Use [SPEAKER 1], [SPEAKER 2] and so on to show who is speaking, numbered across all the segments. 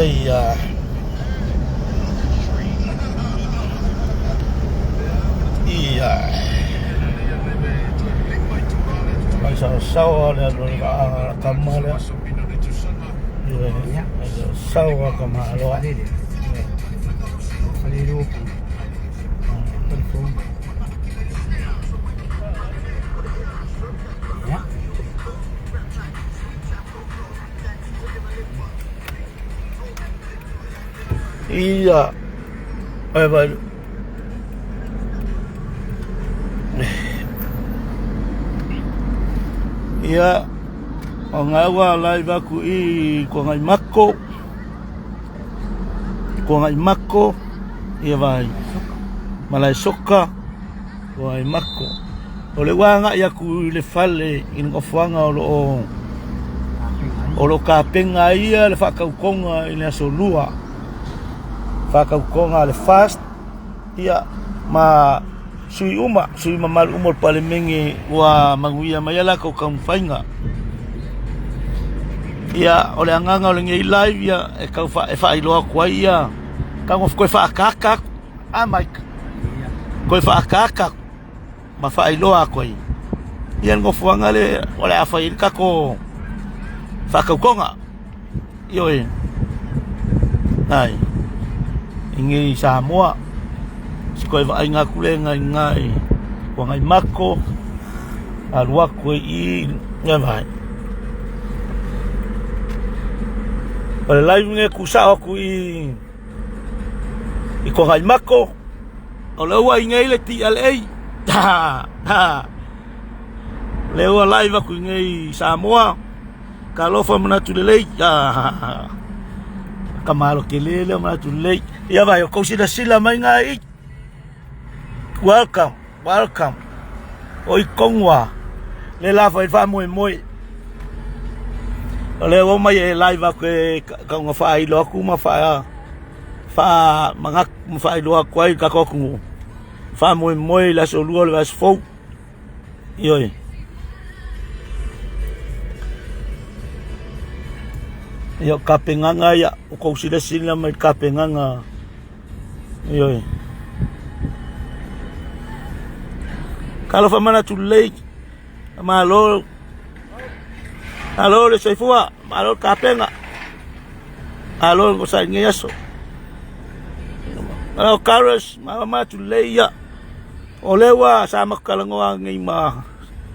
[SPEAKER 1] Ai ia. Mai saosaoa le alu a le vaa tama lea. Ia, saosaoa ka maloa. Ia, ai vai. Ia, o ngā ua live aku i ko ngai mako. Ko ngai mako, ia vai. Malae soka, ko ngai mako. O le ua agai aku i le fale i le nofoaga o lo o o lo o tapenaina ai ia le faatautoga i le aso Lua, faatautoga a le FAST ia ma sui uma, sui mamalu uma o le Palemene ua manuia mai ai latou taumafaiga. Ia, o le agaga o lenei live ia e tau e faailoa atu ai ia tago toe faaataata atu. A Mike, toe faaataata atu. Ma faailoa atu ai ia le nofoaga lea o le a fai ai le tatou faatautoga. Ioe, ai, i nei i Samoa, se toe vaaiga atu lea i ina i Tuanaimato, alu atu ai i i, vaai. O le live lenei e tuusao atu i i Tuanaimato. O lea ua i nei le TLA. Lea ua live atu i nei i Samoa. Talofa manatu lelei. Ka malo tele lea manatu lelei. Ia vai, o kou silasila mai ngā i. Welcome, welcome. O i kongua. Le la fai wha moe moe. O lea ua mai e live aku e kaunga whailo aku ma wha faamanatu ma faailoa atu ai i le tatou atunuu, faamoemoe i le aso Lua o le vaiaso fou. Ioe. Ia, o tapenaga ia, ua tou silasila mai i tapenaga. Ioe. Talofa manatu lelei, malo, malo le soifua, malo le tapena. Malo le onosai i lenei aso. Malo Carlos, malo manatu lelei ia. O lea ua sa matou talanoa nei ma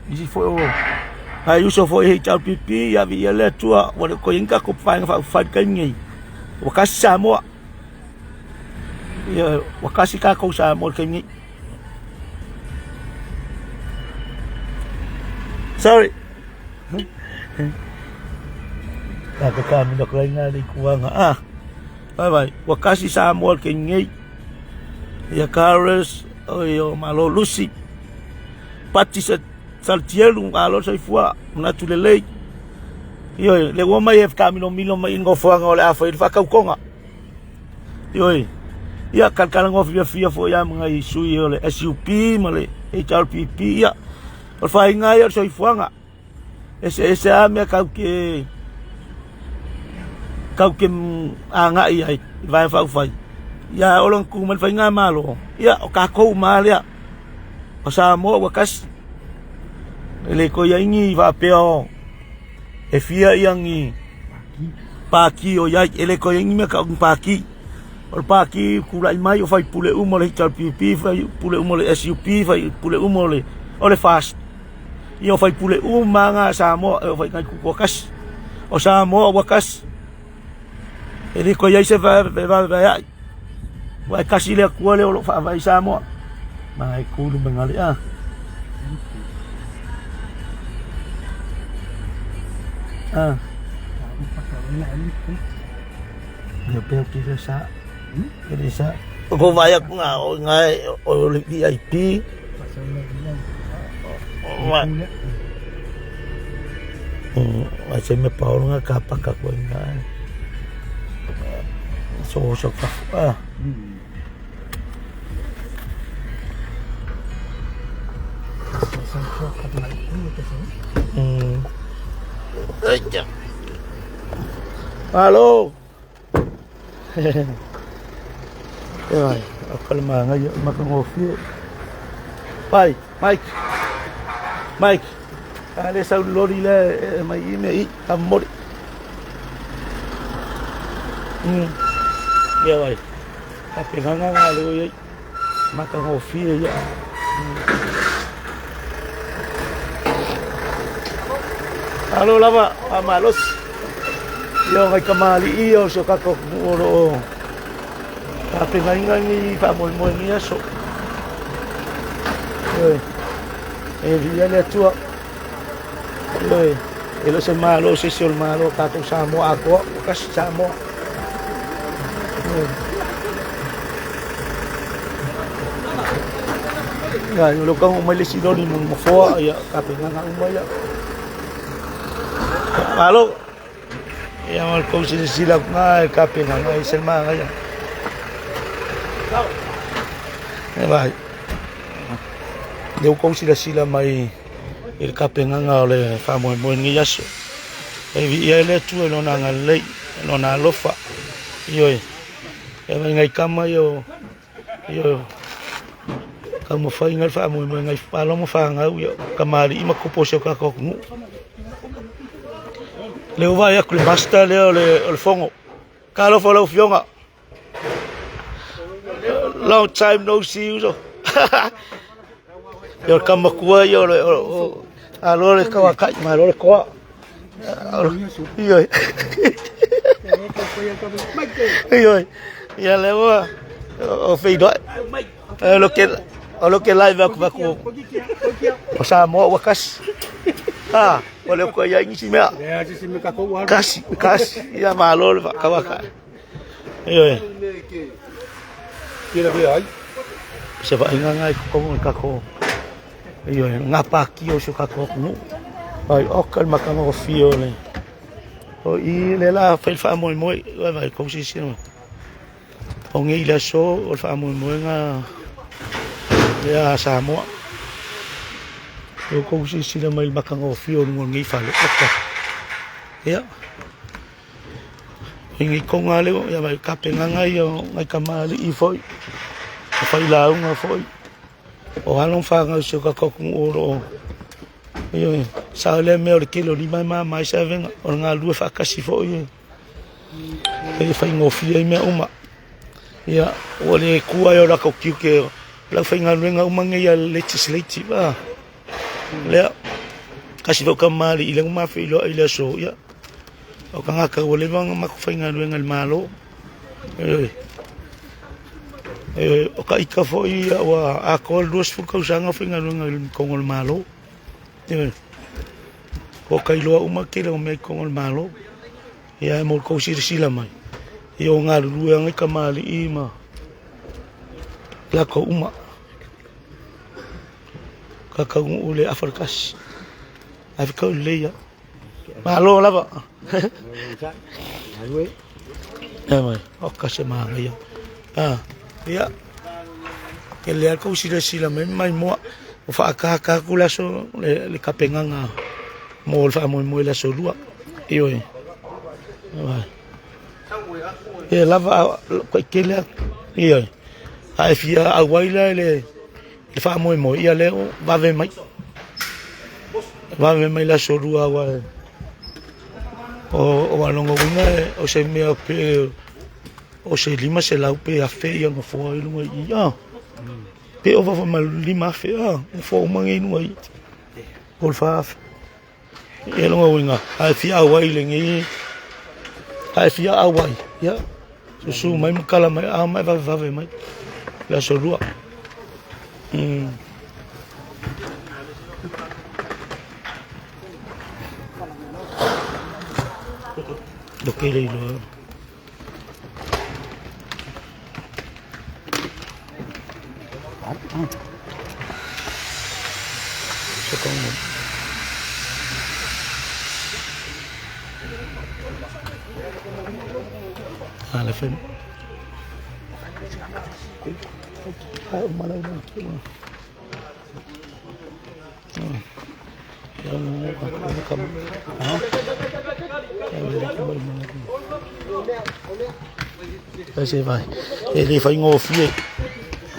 [SPEAKER 1] nisi foi o nai uso foi e HRPP, ia viia le Atua ua le toe i ai ni tatou Vaega Faaupufai i le taimi nei. Ua tasi Samoa. Ia, ua tasi tatou Samoa i le taimi nei. Sorry. Ka ka mina ko inga le kuanga. Ah. Vai vai. Ua kasi Samoa ke ngei. Ia Carlos o ia malo Lucy. Pati sa Saltielu alo soifua manatu lelei. Ioe, le ua mai e whakamilomilo mai i nofoaga o le a whai le whakaukonga. Ioe, ia kalakalagoa fiafia foi a ma ngai sui o le SUP ma le HRPP, ia, o le whainga ia o le soifuaga. Eseese lava mea kau ke kau ke agai ai i Vaega Faaupufai. Ia ola na tu mai le faigamalo, ia o tatou uma lava lea. O Samoa ua tasi. E le toe i ai ni faapea o e fia ia ni pati o i ai, e le toe i ai ni mea tau ni pati. O le pati tulai mai o faipule uma o le HRPP, faipule uma o le SUP, faipule uma o le FAST. Ia o faipule uma lava na a Samoa e oo foi i nai tutoatasi. O Samoa ua tasi, e le toe i ai se fevaevaeai, aua e tasi le Atua lea o lo o faavae i Samoa. Ma e tu i luma i ina. Ah. Ia pea ki le sa. Ki le sa. O ko vai aku ngā o ngā o le VIP. Ai se me paolo nga ka paka ko nga. So so ka. Ah. Ai. Alo. Ioe, o ka le magaia o le matagofie. Pai, Mike, Mike, a le sau le loli lea e mai i mea i, ka momoli. Ia vai, ka pegaga ngā leo iai, matagofie ia. Alo lava, faamalosi. Ia o ngai kamali'i ia o si o tatou atunuu o lo o tapenaina ni faamoemoe i lenei aso. Ioe, e viia le Atua. Ioe, e le o se Malo o se isi o le Malo o tatou Samoa atoa, ua tasi Samoa. Ioe. Ia, o lea ua taunuu mai le isi loli ma nofoa, ia, tapenaga uma ia. Malo. Ia ma le tou silasila atu na e tapenaga e ese le manaia. E vai. Lea ua tou silasila mai i le tapenaga o le faamoemoe i lenei aso. E viia ai le Atua i Lona agalelei, i Lona alofa. Ioe. E vai nai tama ia o Ioe. Taumafaiga le faamoemoe nai alo ma fanau ia tamalii ma tupu o si o tatou atunuu. Lea ua vaai atu i le master lea o le fono. Talofa lau afioga. Long time no see uso. Ia o le tama matua ia o le alo le tauatai malo le toa. Ioe. Ioe. Ia lea ua o feiloai. O lo ke o lo ke live aku aku. O Samoa ua kasi. Ha, o le ko ia nisi mea. Kasi, kasi. Ia malo le whakawaka. Ioe. Se vaaiga ngai ko kongo i kako. Ioe, ngā pāki o si o tatou atunuu. Ai, oka le matagofie o le o i le la fai le faamoemoe, ua vaai kou silasila mai. O nei le aso o le faamoemoega lea a Samoa. Ua tou silasila mai i le matagofie o luga o lenei fale, oka. Ia, o nei toga lea, ia vaai, tapenaga ia o nai tamalii foi, o failauga foi. O alo ma fanau i si o tatou atunuu o lo o ioe, sao lea mea o le tele o lima e mama ai se avega, o le galulue faatasi foi e faigofie ai mea uma. Ia, ua le tua ai o latou tiute o le aufaigaluega uma nei a le Legislative a lea, tasi foi tamalii lea na ma feiloai i le aso, ia, o tagata ua leva ona matou faigaluega i le Malo. Ioe. O ta ita foi ia ua atoa le 20 tausaga o faigaluega i totonu o le Malo. Ioe. Ua ta iloa uma le tele o mea i totonu o le Malo. Ia mo le tou silasila mai, ia o galulue lava nai tamalii ma latou uma. Ka taunuu i le afa le tasi, ae fetau lelei lava. Malo lava. Ia mai, oka se manaia. Ah, ia. E lea kou silasila mai mai moa. O faakaka atu le aso le, le tapenaga mo le faamoemoe le aso lua. Ioe. Vai. E lava taitele atu. Ioe. A e fia auai la i le le faamoemoe, ia lea o vave mai. Vave mai le aso lua aua e o a lona uiga o se mea pe o se 500 pe 1000 ia nofoa i luga i i a. Pe ova foi ma le 5000 a, nofoa uma nei i luga i i. Po o le 4000. Ia lona uiga, a e fia auai i lenei, a e fia auai, ia, susu mai ma tala mai, a mai vavevave mai, le aso lua. Ok le iloa. Ai se vai. E le faigofie.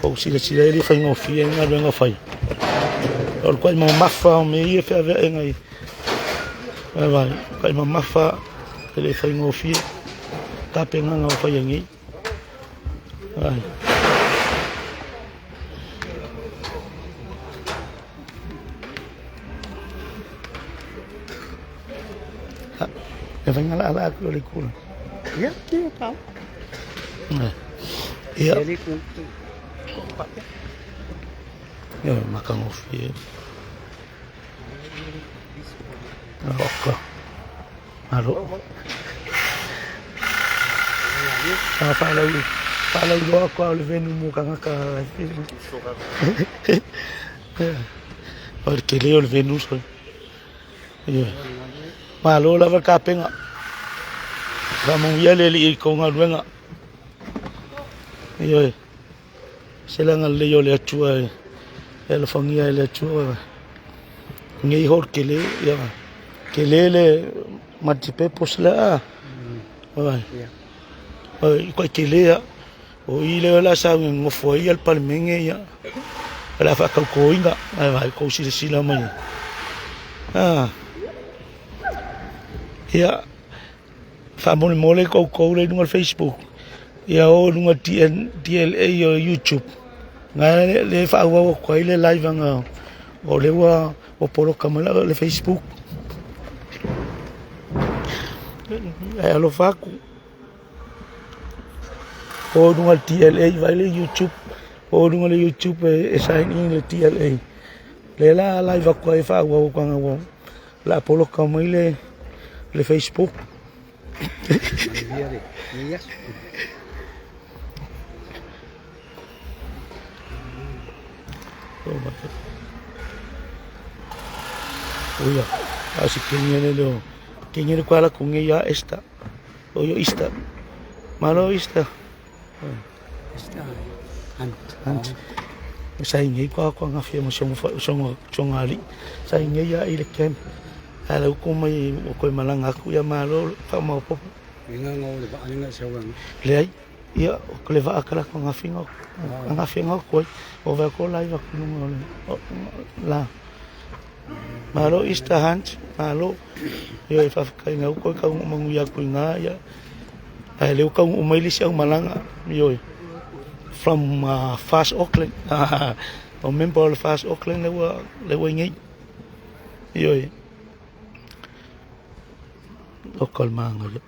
[SPEAKER 1] Ou silasila e le faigofie le galuega fai. O le kuai mamafa o mea ia feaveaiga i. Vai vai, kuai mamafa e le faigofie. Tapenaga o faia nei. Vai. E faiga la la atu le kula.
[SPEAKER 2] Ia, ia tau.
[SPEAKER 1] Ia.
[SPEAKER 2] Ia le ku.
[SPEAKER 1] Ia makagofie. Oka. Malo. Sa whaalau, whaalau loa koa o le venu mo kangaka. O le tele o le venu soi. Ioe. Malo lava le tapena. Faamanuia le Alii i kou galuega. Ioe. Se le agalelei o le Atua e e alofagia e le Atua nei hol tele ia tele le multipurpose le a. Oi. Oi ko tele a. O i le la sa ngofo ai le palemene ia. O le a faatautoina ae vaai kou silasila mai. Ah. Ia faamolemole koukou le i luga o le Facebook ia o i luga DN, DLA o YouTube na le, le faaauau atu ai le live anga o le ua ua poloka mai le Facebook ae alofa atu O i luga le DLA vaai le YouTube o i luga le YouTube e sign in le DLA lea la live atu ai faaauau atu ana ua la poloka mai le le Facebook. Oh my God. Oia, a se kenya le leo. Kenya le kwala kunge ya esta. Oio ista. Malo ista.
[SPEAKER 2] Ista. Ant.
[SPEAKER 1] Ant. Sa ingei kwa kwa ngafia mo songo songo songo ali. Sa ingei ya ile kem. Ala uko mai o koe malanga aku ia malo fa maopopo.
[SPEAKER 2] Inga ngau le va inga se wang.
[SPEAKER 1] Leai. Ia, o le vaa kala ko ngafinga ngafinga koe. O va ko lai va kulunga o le la. Malo ista hans, malo. Ia e whawhakai ngau koe kau mangu ia kui ngā ia. Ai leu kau o mai lisi au malanga ioe. From Fast Auckland. O member o le Fast Auckland le ua le ua ingei. Ioe. O kalmanga ia.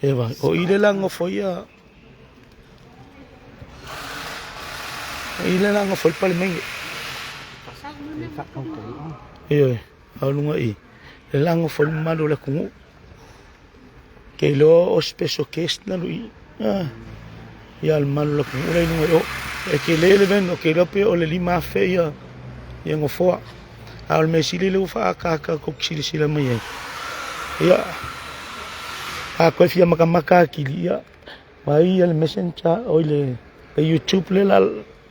[SPEAKER 1] E vai, o ile la ngofo ia. O ile la ngofo i palemenge. Ioe, au lunga i. Le la ngofo i mamalu o le atunuu. Ke iloa o special guest na lui. Ah. Ia le mamalu o le atunuu la i luga i o. E tele le venu, ke iloa pe o le 5,000 ia ia nofoa. A o le mea sili lea ua faaakaaka kou silasila mai ai. Ia, a koe fia makamaka akili, ia, vaai ia le messenger oi le, le YouTube le la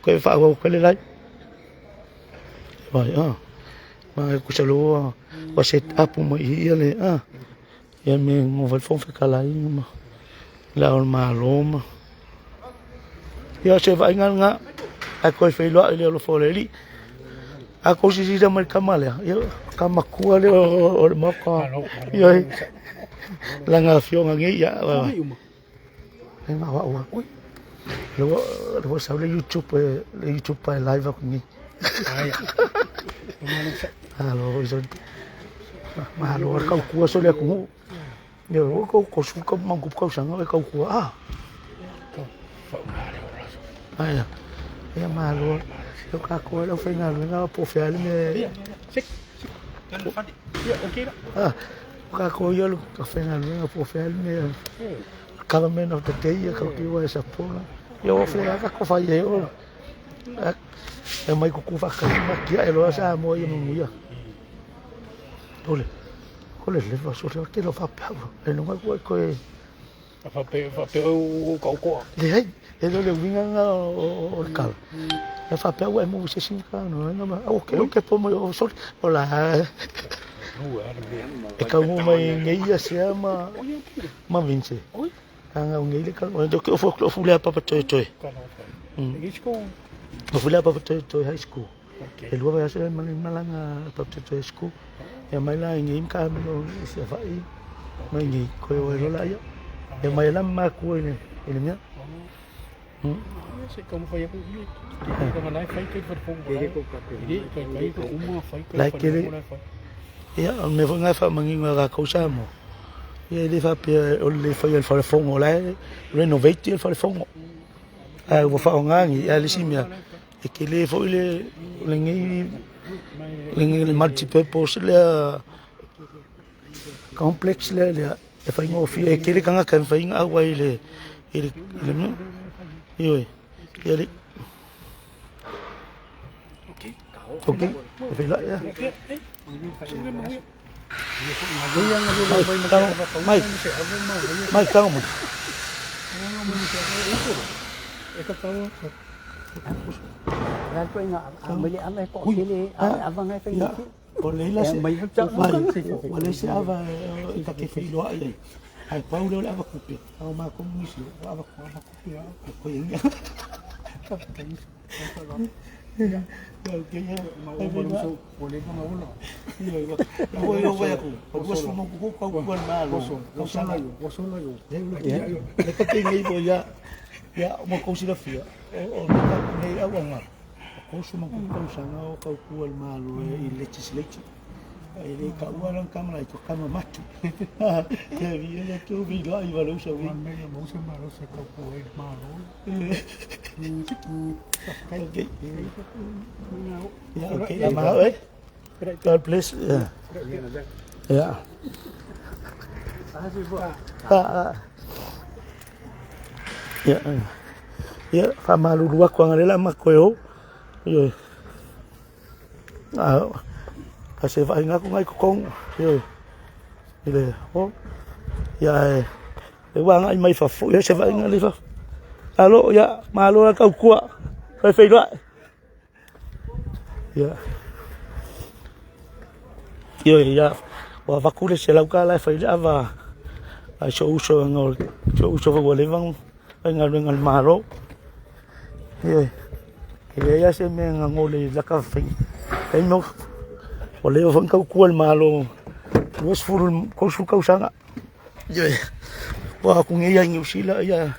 [SPEAKER 1] koe faaauau koe le live. Vai, ah. Ma e kusa loa wa set up mai i ia le, ah. Ia me ngo vai fong fekalai ma la o le malo ma. Ia se vaaiga lena ae toe feiloai le alofa o le Alii. A kou silasila mai i le tama lea, ia ka matua lea o le Maota. Ioe, lana afioga nei, ia, e na o au lea ua lea ua sau le YouTube le YouTube e live atu nei. Malo foi malo le tautua so le atunuu. Ia ua kou kosu ka mangupu tausaga e tautua a. Aia, ia malo. Ia kākou e lau faigaluega po o fea le mea. Ah, o kākou ia le faigaluega po o fea le mea. Government of the day ia kau kiwa e support. Ia o fea ka ko fai e o. E mai kuku whakahi makia e loa sa mo ia mamuia. Ole. Ole le va so ke lo fa pa. E no mai ko e
[SPEAKER 2] Faapea faapea o kaukoa.
[SPEAKER 1] Leai, e le o le uiga lena o le tala. E faapea ua e maua i se isi tagata na ma o ke ke po mai o sorry. O la e taunuu mai nei ia Sea ma ma Vince. Anga o ngei le ka o ke ofu ofu le papa toe toe. Ofu le papa toe toe high school. E lua vaiaso e malaga Papatoetoe High School. Ia mai la i ngei ma taamilo i Savaii ma i ngei koe o ai loa laia. Ia mai la ma makua i le i le mea. La e tele ia o le mea foi lena e faamanino ia tatou Samoa ia e le faapea o le le faia o le fale fono o la e renovate le fale fono ae ua faaaoga nei ae o le isi mea E tele foi lenei le multi purpose lea complex lea e faigofie e tele tagata e mafai ona auai i le mea. Ioe, ia ok e feiloai lava. Mai, mai tago mai. O le ila se ua leai se ava e ta te feiloai ai. Ae pau lea o le ava tupe, a o matou nisi o ava tupe lava e koe ai. Ia, mo kou silafia, o nei auauna, o 30 tausaga o tautua i le Malo i le Legislature. E le taua la tama laiti, o tama matu. Ia viia le Atua feiloai ma le uso nei. Okay. Yeah, okay. Yeah, mahalo, eh? God bless. Yeah. Yeah. Ah, ah. Yeah. Yeah, faamalulu atu angalela ma koe o. Ioe. Ah, a se vaaiga atu nai totonu. Ioe. I le o. Ia e e ua agai mai fafo. Ia se vaaiga le fafo. Alo, ia, malo la tautua. Fai feiloai. Ia. Ioe, ia, ua avatu le $100 e fai le ava a si ou uso si ou uso foi ua leva ona faigaluega i le Malo. Ioe, e leai lava se mea e gagole i laka faiga. Ua leva foi ona tautua i le Malo, 20, 30 tausaga. Ioe, ua atu nei i Niu Sila ia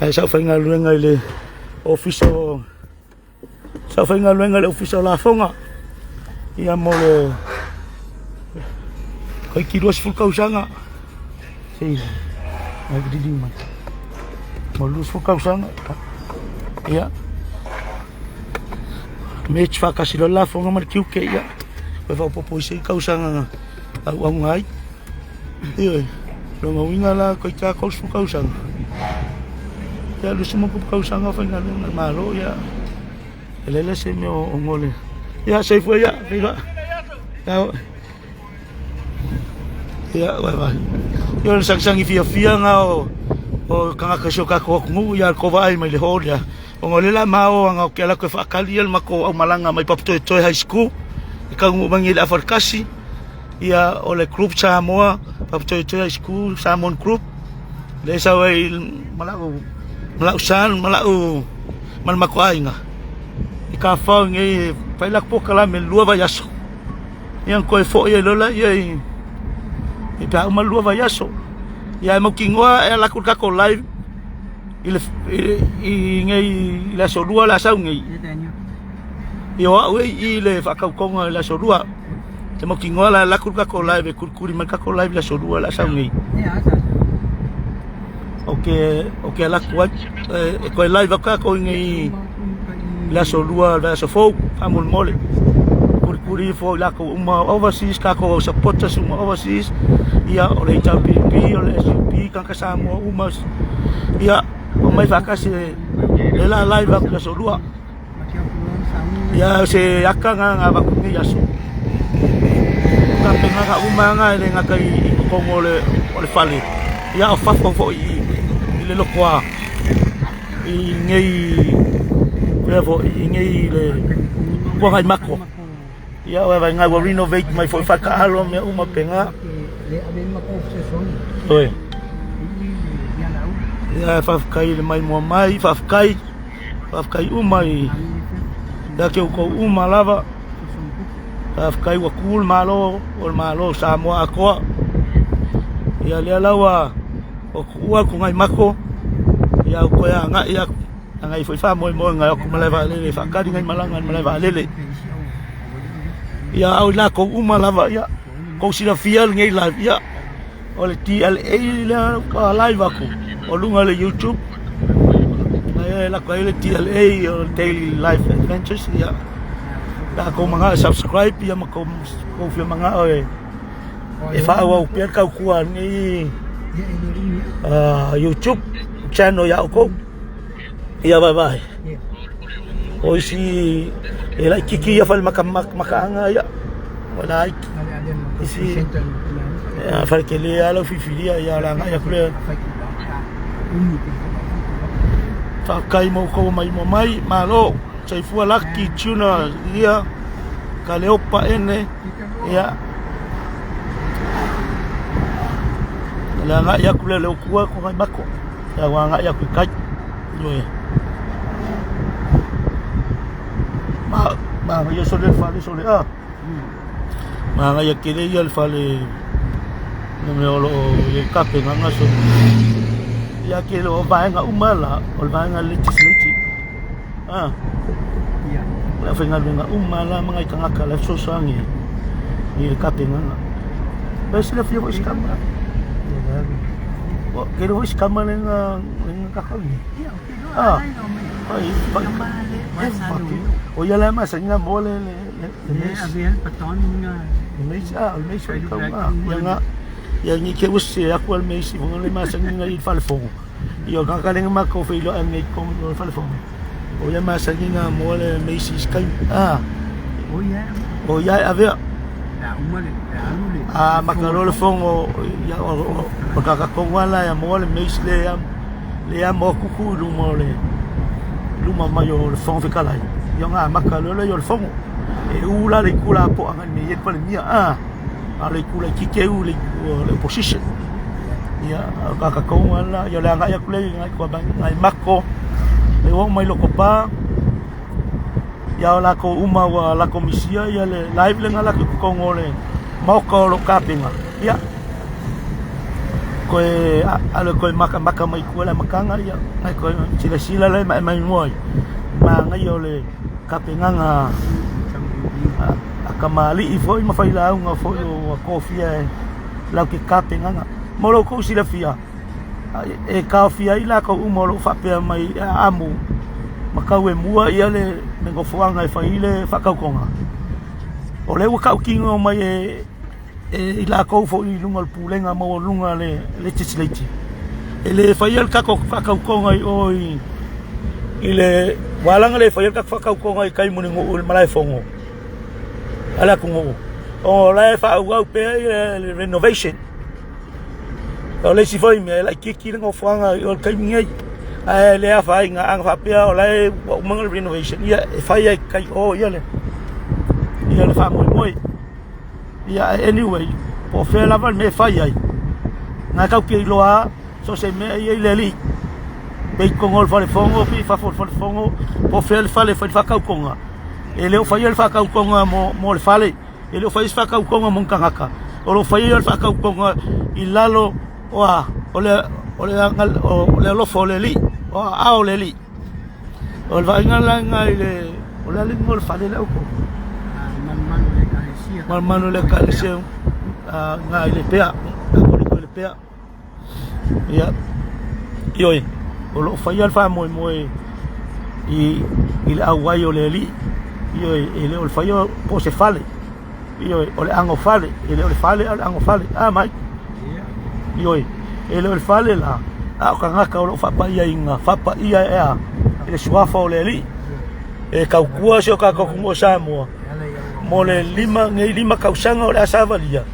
[SPEAKER 1] ae sa ou faigaluega i le ofisa o sa ou faigaluega i le ofisa o lafoga ia mo le toeitiiti 20 tausaga se i liliu mai mo le 20 tausaga ia Merge faatasi loa le lafoga ma le tiute ia toe faaopoopo i se isi tausaga na auauna ai. Ioe, o lona uiga la toeitiiti lava 30 tausaga, ia 20 tausaga o faigaluega a le Malo ia e leai la se mea o gole. Ia soifua ia, feiloai. Ia vai vai. Ia o le sagisagi fiafia lena o tagata o si o tatou atunuu ia le tou vaai mai le hall lea. Ona o lea o le a ma o aga ou te alu atu e faatali le matou aumalaga mai Papatoetoe High School e taunuu mai nei i le afa o le 1. Ia o le group Samoa Papatoetoe High School Samoan Group lea e sau ai ma lau ma lau son ma lau ma le matou aiga i Tafao nei e fai latou polokalame i le 2 vaiaso. Ia ona toe foi ai loa lea i pe a uma le 2 vaiaso. Ia e mautinoa e alu atu le tatou live i le i nei i le aso Lua o le a sau nei. Ia o au e i i le faatautoga i le aso Lua. E mautinoa la e alu atu le tatou live e kulikuli mai le tatou live i le aso Lua o le a sau nei. Ou te ou te alu atu ai e toe live atu tatou i nei i le aso Lua o le vaiaso fou faamolemole. Kulikuli ifo i latou uma overseas tatou supporters uma overseas ia o le HRPP o le SUP tagata Samoa uma ia omai faatasi e la live atu i le aso Lua. Ia se aka na na avatu i lenei aso. O tapenaga uma na e le gata i totonu o le o le fale, ia o fafo foi i le lotoa i nei lea foi i nei le Tuanaimato. Ia o vaai ua renovate mai foi fale taalo ma mea uma faapena. Oi. Ia faafetai le maimoa mai, faafetai, faafetai uma i ia te outou uma lava. Faafetai ua tu le Malo, o le Malo o Samoa atoa. Ia lea la ua tuua atu nai mako, ia ou toe agai atu, agai foi faamoemoega e o atu i malae vaalele e faatali nai malaga i le malae vaalele. Ia a o i latou uma lava, ia tou silafia lenei live, ia o le TLA lea ua live atu o luga o le YouTube. E lako ai le TLA o le Daily Life Adventures, ia pe a tou manao e subscribe ia ma tou fia manao e faaauau pea le tautua a lenei YouTube channel ia outou. Ia vaevae. O isi e laititi ia fale makaaga ia. O laiti. Isi fale tele lava lau filifilia ia o le agai atu lea. Faafetai mo outou maimoa mai, malo. Soifua laki tuna ia Kaleopa ene ia. O le agai atu lea o le utu atu nai mako. Ia ua agai atu i tai. Ioe. Ma manaia sole le fale sole a. Manaia tele ia le fale le mea o lo o i ai tapenaga sole. Ia ke o vaega uma la o le vaega legislative. Ah.
[SPEAKER 2] Ia.
[SPEAKER 1] O le aufaigaluega uma la ma nai tagata la e fesoasoani i le tapenaga. Pe silafia foi se tama. Ke iloa foi se tama lea na kakau. Ah. Ai, o ia la e masani na moa le le ah, le meisi foi kau ah. Ia nga ia ni ke use aku al meisi mo le masani na i fale fogo. Ia ka ka lenga ma ko fe ilo ngai ko le fale fogo. O ia masani na moa le meisi sky. Ah.
[SPEAKER 2] O ia.
[SPEAKER 1] O ia e avea.
[SPEAKER 2] A
[SPEAKER 1] maka loa le fogo ia o o kakakogo ala ia moa le meisi le ia le ia moa kuku i luma o le luma mai o le Fofoga Fetalai. Ia ona amata loa lea o le fogo. E u la le itu lapoa agai mea i ai le Palemia a a o le itu laitiiti e u i le itu o le opposition. Ia o kakakogo ala ia o le agai atu lea i nai mako le oo mai Lotopa. Ia o latou uma ua latou misia ia le live lea na alu atu i totonu o le maota o lou kapena. Ia toe alu e toe matamata mai tua i le amataga ia ae toe silasila la e mai mua i manaia o le tapenaga a tamalii foi ma failauga foi ua tofia e latou te tapenaga. Mo lo outou silafia, e taofia ai latou uma o lo o faapea mai e amu ma tau e mua ia le nofoaga e fai ai le faatautoga. O lea ua tautino mai e i latou foi i luga o le pulega maualuga a le legislative, e le faia le tatou faatautoga i o i le ua ala ona le faia le tatou faatautoga i tai Mulinuu i le malaefono a le atunuu, ona o la e faaauau pea le renovation. O le isi foi mea e laitiiti le nofoaga i o le taimi nei, ae le afaina ana faapea o la e ua uma le renovation, ia e fai lava i tai o ia le faamoemoe. Ia ae anyway, po o fea lava le mea e fai ai, na tatou te iloa lava so o se mea e i ai le alii, pe i totonu o le fale fono pe i fafo o le fale fono, po o fea le fale e fai ai le faatautoga, e le o faia le faatautoga mo le fale. E le o faia se faatautoga mo ni tagata, o lo o faia le faatautoga i lalo o a, o le, o le, o le alofa o le Alii, o aao o le Alii. O le vaaiga la lena i le, o le a le igoa o le fale lea outou? Malumalu o le Ekalesia na i Lepea, Katoliko i Lepea. Ia, ioe, o lo o faia le faamoemoe i, i le auai o le Alii. Ioe, e le o le faia po o se fale. Ioe, o le agofale, e le o le fale a o le agofale. A mai? Ioe, e le o le fale la, a o tagata o lo o faapaiaina, faapaia e a? I le suafa o le Alii. E tautua si o tatou atunuu o Samoa mo le lima, nei 5 tausaga o le a savalia.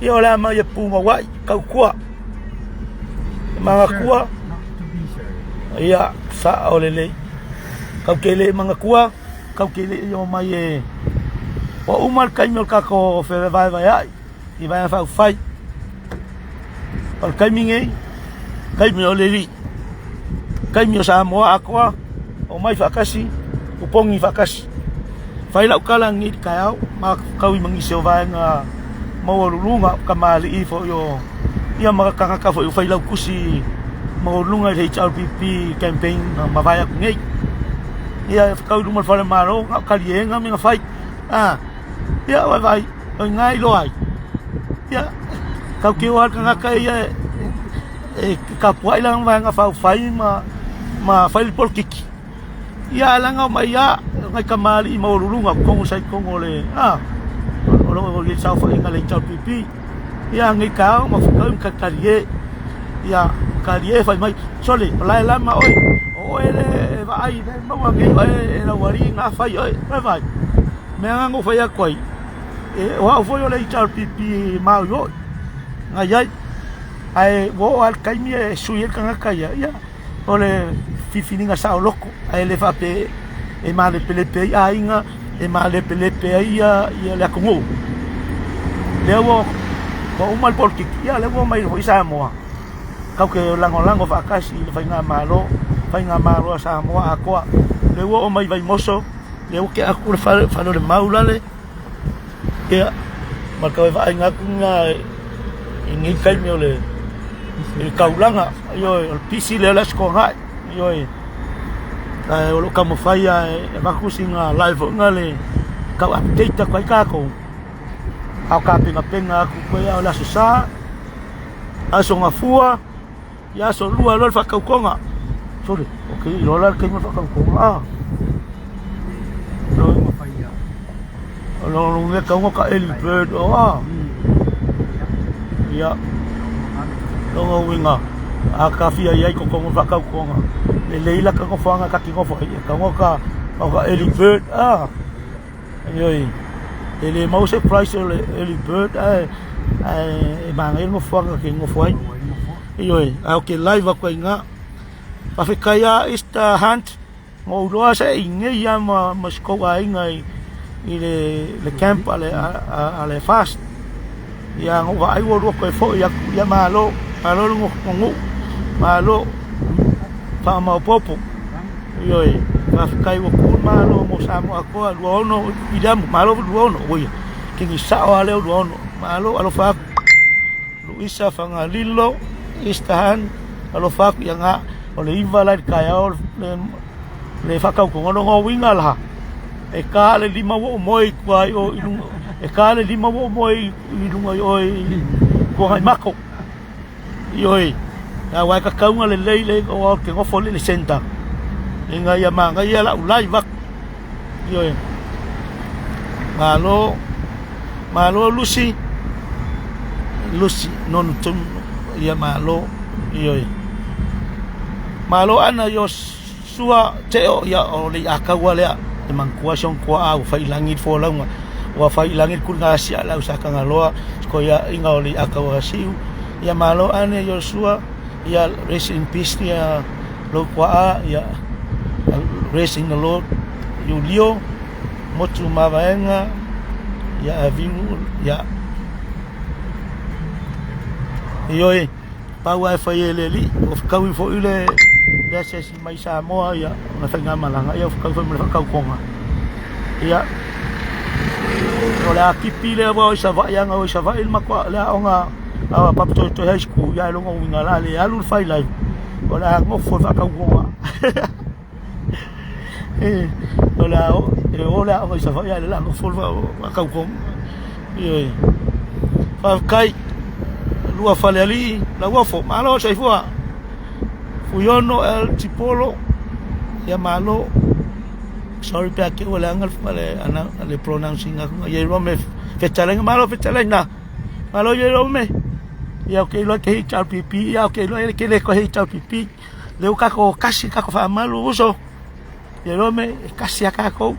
[SPEAKER 1] Ia o le a mai e punouai, tautua. Manatua, ia sao lelei. Kau te le manatua, kau te le i o mai e ua uma le taimi o le tatou fevaevaeai i Vaega Faaupufai. O le taimi nei, taimi o le alii, taimi o Samoa atoa, omai faatasi, opogi faatasi. Fai lau tala nei i le taeao, ma tau i ma nisi o vaega maualuluga, tamalii foi o ia ma tagata foi o failautusi maualuluga i le HRPP campaign na mavae atu nei. Ia e tau i luma o le fale Malo, na o taliega mea na fai. A, ia ua vaai, o i ina e iloa ai. Ia, tatou te o lava le tagata ia e tapuai lana vaega faaupufai ma fai le polokiki. Ia ae leaga omai lava nai tamalii maualuluga totonu sa i totonu o le a o lo o i le saofaiga a le HRPP. Ia nei taeao ma fetau ma talitalie. Ia talie fai mai, sole o la e lama oe, o oe lea e vaai lea e maua nei oe e lau alii na fai oe. Vaai vaai, mea na ou fai atu ai, o au foi o le HRPP maoioi na i ai. Ae ua oo lava i le taimi e sui ai le tagata ia, ia o le filifiliga saoloto, ae le faapea e malepelepe ai aiga, e malepelepe ai le atunuu. Lea ua uma le polokiki, ia lea ua omai foi Samoa tatou te lagolago faatasi i le faigamalo, faigamalo a Samoa atoa. Lea ua oo mai i Vaimoso, lea ua tea atu le fale o le Mau lale, ia ma le toe vaaiga atu lena i lenei taimi o le taulaga, ioe, o le pisi lea o le Aso Toonai, ioe. Ae o lo o taumafai lava e avatu sina live foi lea e tau update atu ai tatou, a o tapenapena atu foi o le Aso Sa, Aso Gafua, ia Aso Lua loa le faatautoga. Sole, ou te le iloa la le taimi o le faatautoga. Ah. O lo mea tau ka early bird o a. Ia. Lona uiga, a ka fia i ai totonu o le faatautoga, lelei la ka nofoaga ta te nofo ai, e tatau ona ka early bird a. Ioe, e le maua se price o le early bird ae e manaia le nofoaga ta te nofo ai. Ioe, ae ou te live atu ai i ina. Faafetai lava Easter Hunt. Na ou iloa sa e i nei lava ma si tou aiga i le camp a le FAST. Ia na ou vaai ua lua toe foi atu, ia malo, malo le nofonuu, malo faamaopoopo. Ioe, faafetai ua tu le Malo mo Samoa atoa, 26 Viliamu, malo 26, oi, kini sao lava lea o 26, malo alofa atu. Luisa Fagalilo, Easter Hunt, alofa atu ia na. O le 9 la i le taeao le faatautoga lona uiga la e ta le 5 ua ou moe i tua i o i luga e ta le 5 ua ou moe i luga i o i Tuanaimato. Ioe, aua e tatau ona lelei le aua ou te nofo i le centre ina ia manaia lau live atu. Ioe, malo, malo Lucy, Lucy nonu tonu ia malo, ioe. Malo ana io sua teo ia o le iakaua lea e manatua si ona tuaa ua fai i lagi le folauga ua fai i lagi le kuli gasia a le au Sakagaloa sikoiaiga o le iakaua siu ia malo ane Iosua ia rest in peace ia lou tuaa ia rest in the Lord Iulio motu mavaega ia aviu ia ioe pau lava e fai e le alii ua fetaui foi le asiasi mai Samoa ia ona faigamalaga ia ua fetaui foi ma le faatautoga ia o le a tipi lea ua o i Savaii ana o i Savaii le matua le aoga a Papatoetoe High School ia lona uiga o le a le alu le fai live o le a nofo i le faatautoga o le a e o le aoga i Savaii ae o le a nofo le faatautoga ioe faafetai lua falealii Lauofo malo soifua Fuiono L Tipolo ia malo sorry pe a te i ua leaga le pronounce ina atu ia iloa me fetalaiga malo fetalaiga malo ia iloa me ia ou te iloa e te HRPP ia ou te iloa e te le toe HRPP lea ua tatou kasi tatou faamalu uso ia iloa me e kasi a tatou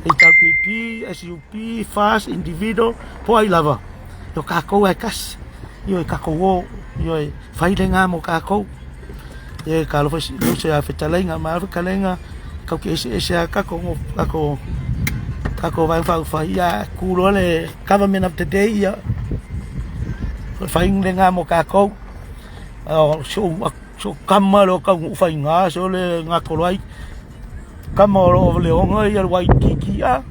[SPEAKER 1] HRPP SUP FAST individual po o ai lava o tatou lava e tasi ioe tatou o ioe fai lena mo tatou e talofa i se fetalaiga malo fetalaiga tatou te eseese lava tatou tatou tatou vaega faaupufai ia tu loa le government of the day ia. O le faiga lena mo tatou. O si ou tama lea o Taunuu Faiga se o le gatolo ai. Tama o lo o Leona ia le Waikiki a.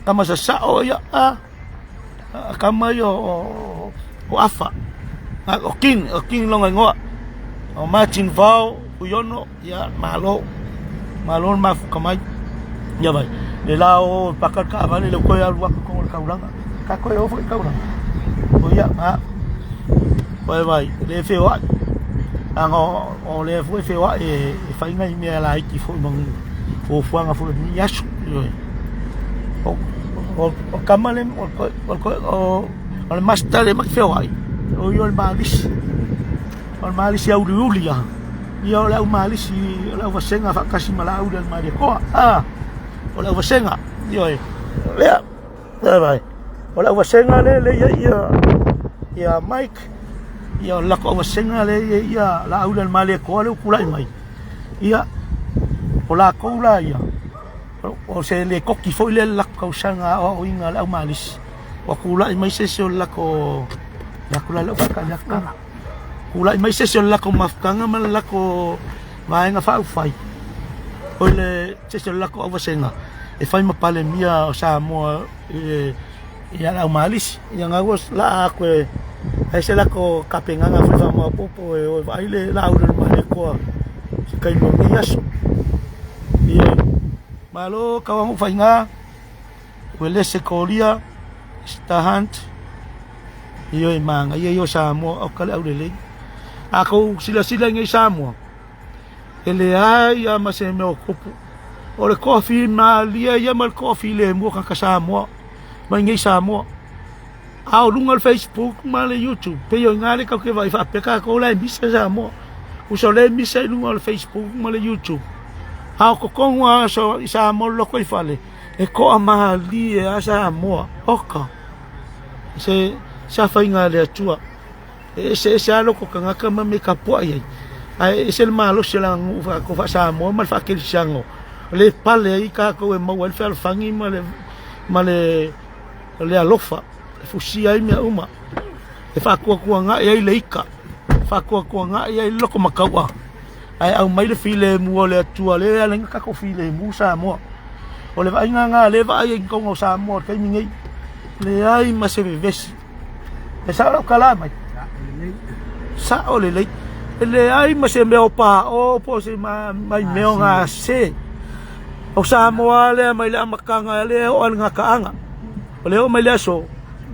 [SPEAKER 1] Tama sasao ia a. Tama ia o Afa. O King, o King lona igoa. O Martin Vao Fuiono, ia malo. Malo le mafuta mai. Ia vai. Le la o paka le taavale le toe alu atu i totonu o le taulaga. Ka toe o foi i le taulaga. O ia, a. Vai vai, le feoai. Leaga o lea foi e feoai e fai nai mea laiti foi ma fuafuaga foi o lenei aso. Ioe. O tama le, o le master lea ma te feoai, o ia o le malisi. O le malisi auliuli ia. Ia o le au malisi, o le au vasega faatasi ma Laauli o le Malietoa. A, o le au vasega. Ioe. Lea, lea vai. O le au vasega lea lea i ai ia, ia Mike, ia o le latou au vasega lea i ai ia Laauli o le Malietoa lea ua tulai mai. Ia, o latou la ia, o se lekoti foi lea i le latou tausaga aoaoina a le au malisi. Ua tulai mai se isi o le latou, latou la lea ua faatali atu tala. Tulai mai se isi o le latou mafutaga ma le latou vaega faaupufai, o le se isi o le latou auvasega e fai ma Palemia o Samoa i le ia le au malisi. Ia na ua laa atu e ai se latou tapenaga foi faamaopoopo e o e vaai le Laauli o le Malietoa i se taimi o lenei aso. Ia, malo Tauanu'u Faiga. Uelese Kolia, Star Hunt, ioe manaia ia o Samoa, oka le aulelei. A kou silasila i nei Samoa, e leai lava ma se mea o tupu. O le toafimalie ia ma le toafilemu o tagata Samoa mai nei Samoa. A o luga o le Facebook ma le YouTube, pei o i ina lea tatou te vaai faapea tatou la e misa Samoa. Uso o lea e misa i luga o le Facebook ma le YouTube. A o totonu lava i Samoa le lotoifale, E toamalie a Samoa, oka, se sa faiga a le Atua. E eseese lava loko tagata ma mea e tapuai ai, ae ese le malosi o le aganuu faa-Samoa ma le faa-kerisiano, le pale ai tatou e maua ai le fealofani ma le, ma le, le alofa e fusia ai mea uma, e faatuatuanai ai le ika, e faatuatuanai ai le lotomatau'a, ae aumai le filemu o le Atua lea e ala ai ona tatou filemu Samoa. O le vaaiga lena lea e vaai ai i totonu o Samoa i le taimi nei, leai ma se vevesi. E sao lau tala mai? Sao lelei. E leai ma se mea o paʻo po o se mai mea o gase. O Samoa lea mai le amataga lea e oo i le gataaga. O lea e oo mai le aso,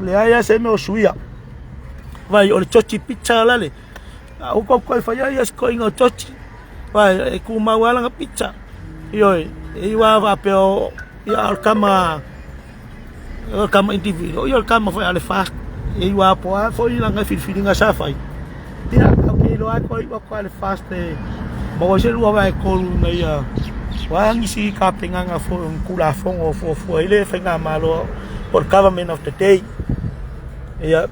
[SPEAKER 1] leai lava se mea o suia. Vai o le tioti pizza lale. A ua kou toe fai ai se toeaina o tioti, aua e tumau lava lana pizza. Ioe, e iu lava faapea o ia o le tama o le tama individual, ia o le tama foi a le FAST. E iu lava po o a foi lana filifiliga sa fai, ia ou te iloa lava toe iu atu lava le FAST e maua ai se 2/3 ina ia o a nisi tapenaga foi o ni Tulafono o fuafua ai le faigamalo po o le government of the day. Ia,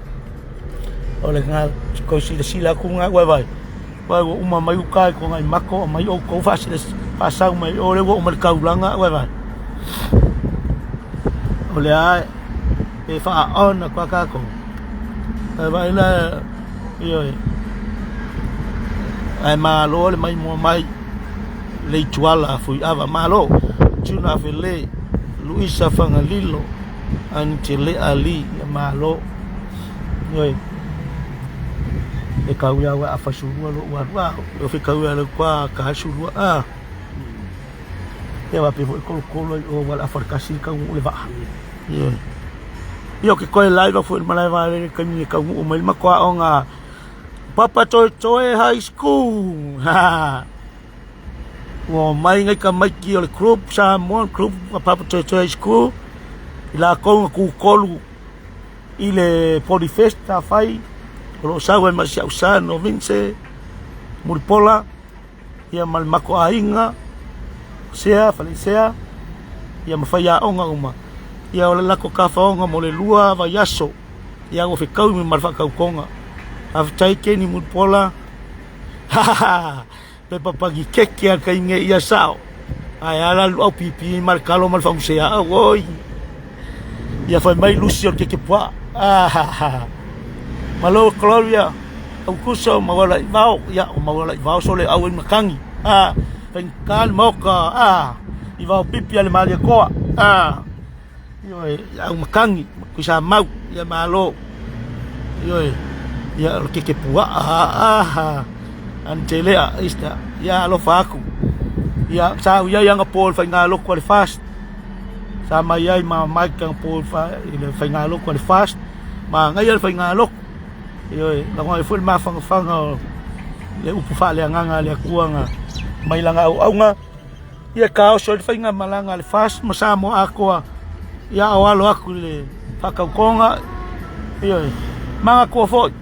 [SPEAKER 1] o lena toe silasila atu lena ua vaai, ua uma mai uta i Tuanaimato aumai outou faasau mai o lea ua oo mai le taulaga ua vaai. O lea e faaona atu lava tatou. Ae vaai la, ioe, ae malo le maimoa mai Leituala Fuiava, malo June Afele, Luisa Fagalilo, Angelea Lee, ia malo. Ioe, e kau ia ua afa sulua lou alu, a, e ofe kau ia lau kwa ka sulua, a. Ia wa pe foi kolokolo ai o wala afa kasi kau le vaa. Ioe. Ia o ke koe live foi le malae vaalele taimi e taunuu mai le matou aoga Papatoetoe High School. Ha. Ua omai nai tamaiti o le group Samoa group a Papatoetoe High School i latou na kukolu i le Polyfest sa fai o lo o sau ai ma si au sa Novince Mulipola ia ma le matou aiga Sea Faleisea ia ma faiaoga uma ia o le latou tafaoga mo le 2 vaiaso ia ua fetaui ma le faatautoga. Faafetai Kenny Mulipola pepa panikeke a le taimi nei ia sao. Ae a la le luau pipi ma le talo ma le fauseao oi. Ia fai mai Lusi o le kekepuaa. Ah, malo Gloria Aukuso ma wala i vao. Ia, o ma wala i vao sole au i makangi. Ah, faigata le maoka. Ah, i vao pipi a le malia koa. Ah, ioe, au makangi, kuisa mau, ia malo. Ioe, ia o le kekepuaa. Ah, ah, Antelea, ista, ia alofa aku. Ia, sa au iai aga po i le faigalotu a le FAST. Sa mai ai ma Mike aga po i le faigalotu a le FAST. Ma agaia le faigalotu. Ioe, lago ai foi le mafanafana o le upu faaleagaga a le Atua na mai lana auauna. Ia taoso ai le faigamalaga a le FAST ma Samoa atoa. Ia o alo atu i le faatautoga. Ioe, manatua foi.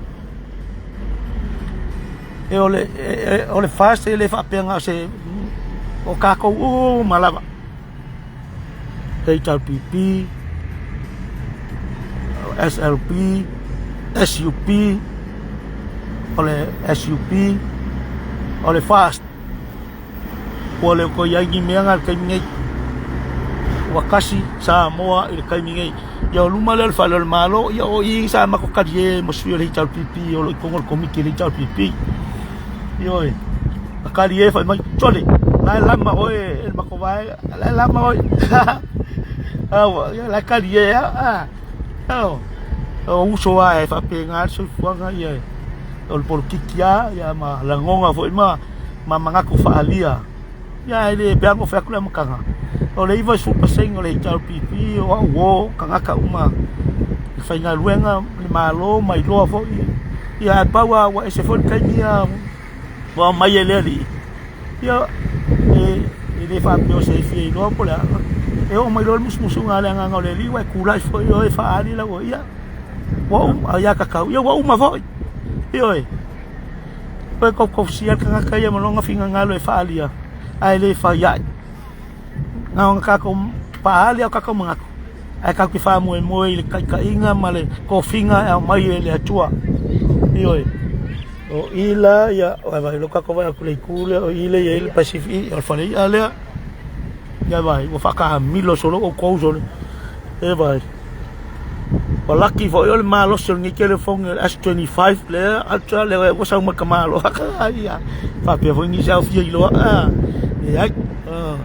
[SPEAKER 1] E o le, e, o le FAST e le faapea na o se o tatou uma lava. HRPP, SLP, SUP, o le SUP, o le FAST. Ua le toe i ai ni mea na i le taimi nei. Ua tasi Samoa i le taimi nei. Ia o luma lea o le fale o le Malo, ia o i sa matou talie ma sui o le HRPP o lo o i totonu o le komiti o le HRPP. Ioe, na talie fai mai, sole, la e lama oe e le matou vaega, la e lama oe. Aua, ia la e talie lava. Ah, o uso lava e faapena le soifuaga, ia o le polokiki lava, ia ma lagona foi ma ma manatu faaalia. Ia e le pea fai atu le amataga. O le 90% o le HRPP o au o tagata uma i faigaluega le Malo ma iloa foi. Ia ae pau lava ua ese foi le taimi ia ua aumai e le alii. Ia e le faapea o se fia iloa po o le a. E oo mai loa le musumusuga a le agaga o le alii ua e tulai foi oe e faaali lau ia ua uma ia tatau. Ia ua uma foi. Ioe. Toe tautausia le tagata ia ma lona finagalo e faaalia ae le fai ai. Na ona tatou faaali o tatou manatu ae tatou te faamoemoe i le taitaiga ma le tofiga e aumai e le Atua. Ioe, o i la ia, vaai lea ua tatou vaai atu i le itu lea, o i lea e i ai le Pacific, o le fale i'a lea. Ia vaai, ua faataamilo solo outou solo. E vaai. Ua laki foi o le malosi o lenei telefoni o le S25 lea Ultra lea ua sau ma le tamaloa. Ia faapea foi nisi au fia iloa. Ah, leai. Ah,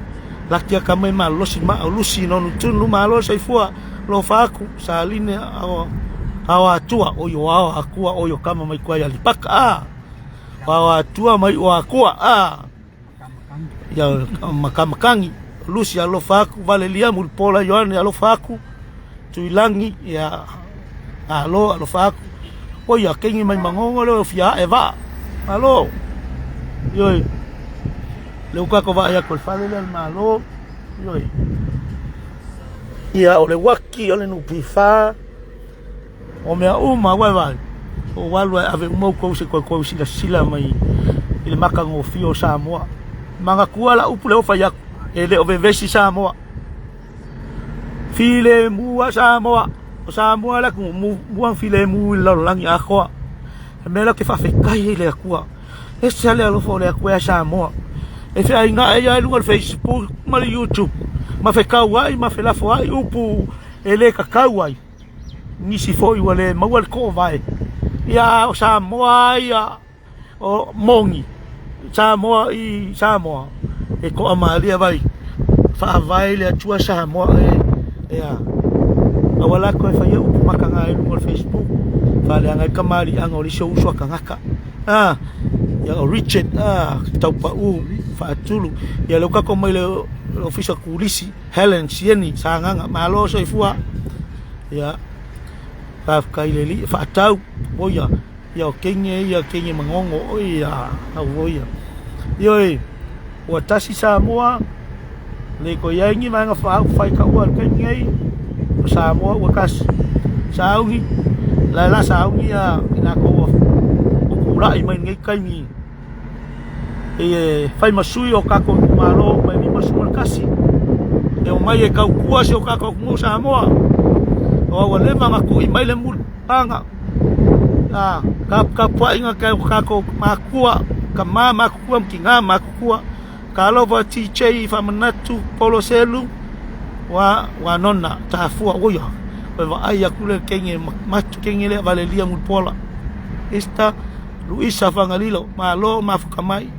[SPEAKER 1] laki aka mai malosi ma o lusi nonu tunu malo soifua lofa aku saline ao ao atua o yo ao akua o yo kama mai kuai alipaka. Ah, ao atua mai o akua. Ah, Ia Makamakangi, Lusi alofa aku, Valelia Mulipola Ioane alofa aku, Tuilagi ia alo alofa aku. O ia kengi mai mangongo le o fia e va. Alo. Ioi. Le uka ko va ia ko fale le malo. Ioi. Ia o le waki o le nupifa. O mea uma ua e vaai, o alu ae ave uma outou se i toe silasila mai i le matagofie o Samoa. Manatua lau upu lea ua fai atu, e le o vevesi Samoa. Filemu lava Samoa. O Samoa le atunuu muamua na filemu i le lalolagi atoa. O le mea lea ou te faafetai ai i le Atua. E ese lava le alofa o le Atua ia Samoa. E feainai lava i luga o le Facebook ma le YouTube ma fetauai ma felafoai upu e le tatau ai. Nisi foi ua le maua le toovae. Ia o Samoa ia o moni Samoa i Samoa e toamalie vai faavae le Atua Samoa e ia aua la toe faia upu mataga i luga o le Facebook faaleaga ai tamaliiaga o le isi o uso a tagata a ia o Richard a Taupau Faatulu ia lea ua tatou omai i le ofisa turisi Helen Sieni Sagaga malo soifua ia faafetai le alii faatau oia ia o kenge ia kenge magogo oia au oia ioe ua tasi Samoa le ko iai ni vaega faaupufai taua i le taimi nei o Samoa ua tasi sauni la la sauni ia i latou o tulai mai lenei taimi e fai ma sui o tatou itumalo mai 51 e omai e tautua si o tatou atunuu Samoa. O ua leva ona tui mai le mulipapaga a taputapuaiga a o tatou matua, tama matutua ma tina matutua. Talofa TJ Faamanatu Polo Selu wa Nona Tafua oia. Toe vaai atu le kenge matu kenge lea Valelia Mulipola. Ista Luisa Fagalilo, malo mafuta mai.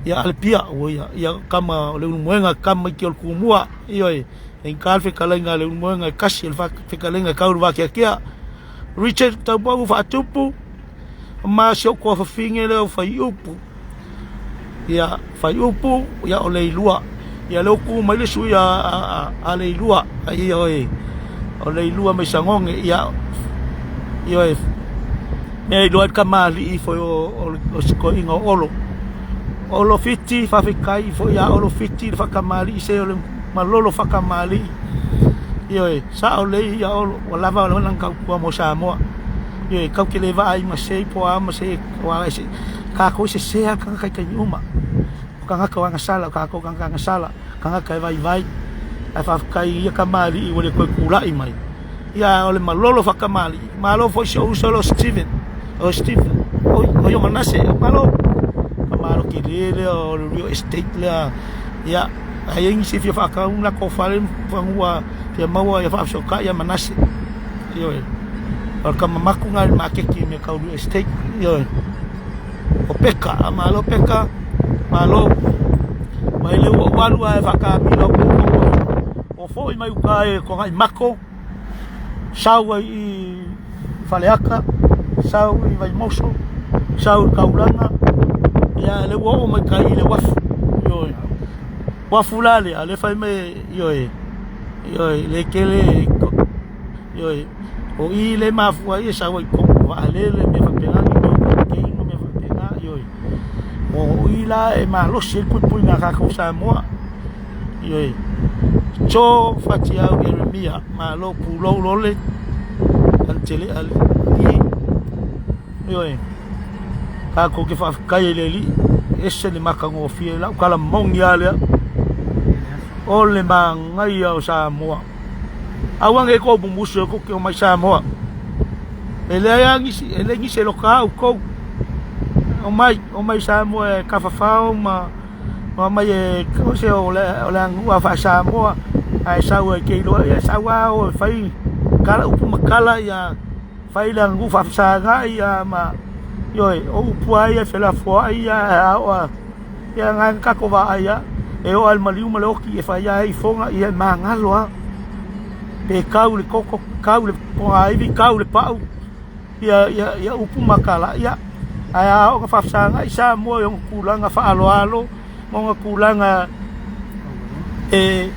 [SPEAKER 1] Ia Alepia, ua ia, ia kama o le Ulumoega kama i ke o le Tumua. Ioe, e ka le fetalaiga a le Ulumoega e kasi le fetalaiga e kau le vakeakea. Richard Taupau faatupu ma si ou tuafafine lea o Faiupu. Ia Faiupu, ia o Leilua. Ia lea ua tu mai le sui a Leilua, ioe, o Leilua mai Sagoge, ia, ioe, mea e iloa ai le tamalii foi o si toeaina o Olo. Olo Fiti, faafetai foi ia Olo Fiti le faatamalii se o le malolo faatamalii. Ioe, sao lelei ia Olo, ua lava lana tautua mo Samoa. Ioe, tatou te le vaai ma se po o a ma se, aua tatou e sese lava tagata i taimi uma. O tagata o agasala, o tatou tagata agasala, tagata e vaivai. Ae faafetai i ia tamalii ua le toe tulai mai. Ia o le malolo faatamalii. Malo foi si ou uso lea o Steven. O Steven, oi, oi o Manase, malo. Malo tele lea o le real estate lea. Ia, a i ai nisi e fia faatau latou fale ma fanua fia maua ia faafesootai ia Manase. Ioe. O le tama maku lena i le maketi i mea tau real estate. Ioe. O Peka, malo Peka, malo. Mai le ua ou alu ae faataamilo atu ua foi mai uta e Togai Mako, sau ai i Faleata, sau i Vaimoso, sau i Taulaga, ia le ua oo mai tai i le uafu. Ioe. Uafu la lea, le fai mai, ioe, ioe, le tele, ioe, o i le mafua ai e sau ai i totonu o vaalele, mea faapena, ni mea o container, mea faapena, ioe. O i la e malosi ai le puipuiga a tatou Samoa. Ioe. Cho Fatiau Ieremia, malo pulou lole, Anitele Ali, ioe. Tatou te faafetai ai le Alii, e ese le matagofie, lau tala moni lava lea, o le manaia o Samoa. Aua ne i tou mumusu e tou te omai Samoa. E leai lava nisi, e leai nisi e loka outou. Omai, omai Samoa e tafafao ma mai e se o le aganuu lava faa-Samoa ae sau ai te iloa ia sau lava o e fai tala upu ma tala ia fai le aganuu faafesagai ia ma ioe o upu lava ia e felafoai ia ae a oo lava ia na ona tatou vaai lava e oo lava i le maliu ma le oti e fai lava e ifoga ia e magalo lava pe tau i le koko tau i le ponaivi tau i le pau ia, ia, ia upu ma tala, ia, ae a oo ina faafesagai Samoa i ona tulaga faaaloalo ma ona tulaga e,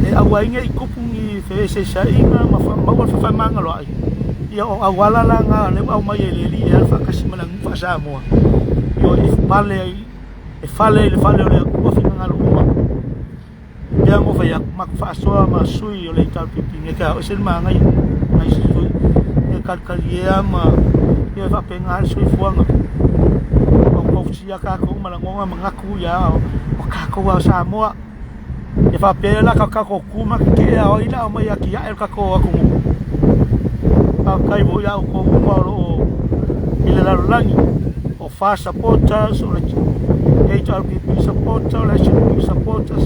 [SPEAKER 1] e aua ai ne i tupu ni feeseeseaiga ma maua le faafemagaloai, ia o auala la na lea ua aumai e le Alii e alu faatasi ma le aganuu faa-Samoa, ioe, e pale ai, e fale ai i le fale o le Atua finagalo uma. Pea mo fai atu, matou faasoa ma sui o le HRPP nei ka ese le manaia nai sui e kalikalie ma ia faapena le soifuaga. O kousia tatou ma lagona manatu ia o tatou a Samoa. E faapea la ka tatou tu ma tetee a o ai la aumai atiae le tatou atunuu. Faafetai foi ia outou uma o lo o i le lalolagi o FAR supporters, o le HRPP supporter, o le SNP supporters,